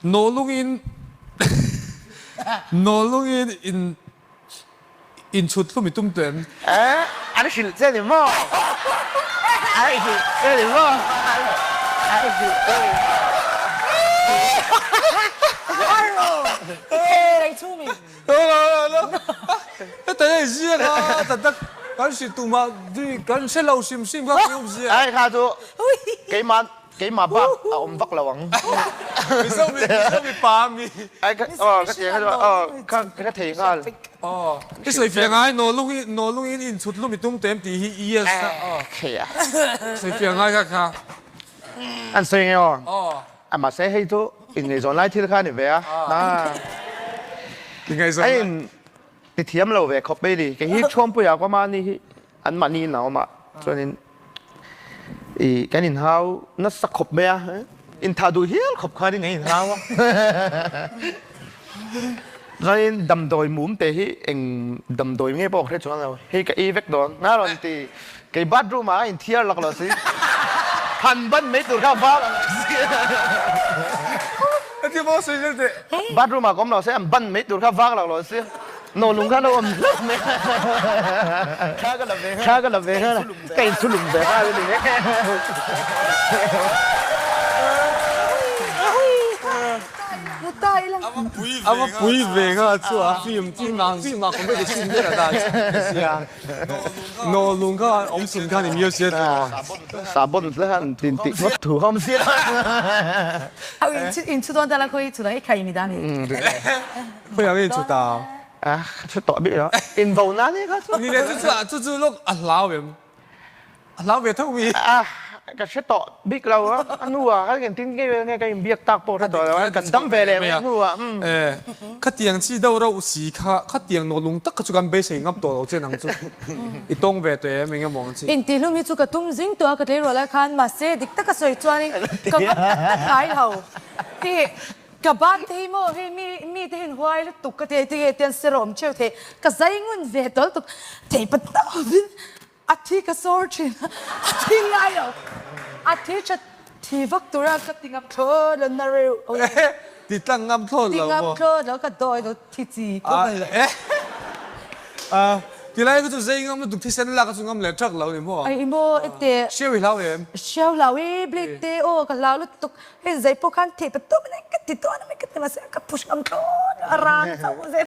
Nawlungin Nawlungin in inchhut hlum i tum teh em? Eh, an hrilh che ni maw? An hrilh che ni maw? An hrilh che ni maw? Heta hei ziak a, ta tak kan hrilh tumah kan hre lo hrim hrim kha kan awm ziak. Ai kha chu keimah Keimah bak a awm vak lo ang. Mizo mi Mizo mi pa mi. Ai ka aw ka ti kha aw ka ka thei nghal. Aw i sawi fiah ngai naw lung i naw lung in in chhut lum i tum tem tih hi yes a aw. Thei a. Sawi fiah ngai kha kha. An sawi nge aw. Aw. A mahse hei chu inngaihzawn lai thil kha a ni ve a. Inngaihzawn lai. A in ti thiam lo ve khawp mai ni. Kei hi Thuampuia kawma ani hi an mahni in a awm a chuanin I kan inhau nasa khawp mai a, inthah duh hial khawp khanin kan inhau a. Chuanin damdawi mum te hi eng damdawi nge pawh ka hre chuang lo, hei ka ei vek dawn nga rawn ti, kei bathroom ah a inthiar lak lo si, han ban mai tur kha vang ang si. Bathroom ah ka awm lo se an ban mai tur kha vang lak lo si. No lung kha lo awm hlauh mai a. Thla ka la ve nghal. Thla ka la ve nghal a. Ka inchhulum ve nghal a ni mai. A va pui ve nghal chu a film film ah film ah comedy chhin ber a dah ka sia. No lung kha awm chhun khan i miau sia chu. Sabon hle khan tin tih ngawt thu awm sia. Inchhu dawn ta la khawi chhun ang i khai mi dan hi. Khawi ang in chu ta? A ka tawh bik lo. In vo na ni kha chu. Ni le chu chu chu chu lawk a hlau em? A hlau ve tho mi. A ka hre tawh bik lo a. A nu ah khan engtin nge nge ka inbiak tak pawh hre tawh lo a. Kan dam ve leh mai a hnu ah. E khatiang chi deuh reuh si kha khatiang nawh lung tak kha chu kan beisei ngam tawh lo che nang chu. I tawng ve tawh em eng emaw ang chi. Intihlum hi chu ka tum zing tawh a ka tleirawl ah khan mahse dik taka sawi chuanin ka ngam tak tak ngai lo. Tih Ka ban te hi maw hei mi mi te hian huai lutuk ka ti a tinge tian ser a awm theuh thei ka zai ngun ve tawl tuk thei pa tawpin a thi ka sawr thin a a thi ngai lo a thi tha thi vak tura ka ti ngam thlawt lo na reuh Ti tlang ngam thlawt lo maw? Ti ngam thlawt lo ka dawi lo thi chi ka A Tilai kha chu zei ngam lutuk thisen lak a chu ngam leh thak lo ni maw? Ai maw ete. Hriau i hlau em? Hriau hlau i blade te aw ka hlau lutuk. Hei zei pawh khan thei pa tawp in ka ti dawn a mi ka ti mahse ka push ngam thlawt a rang chauh zet.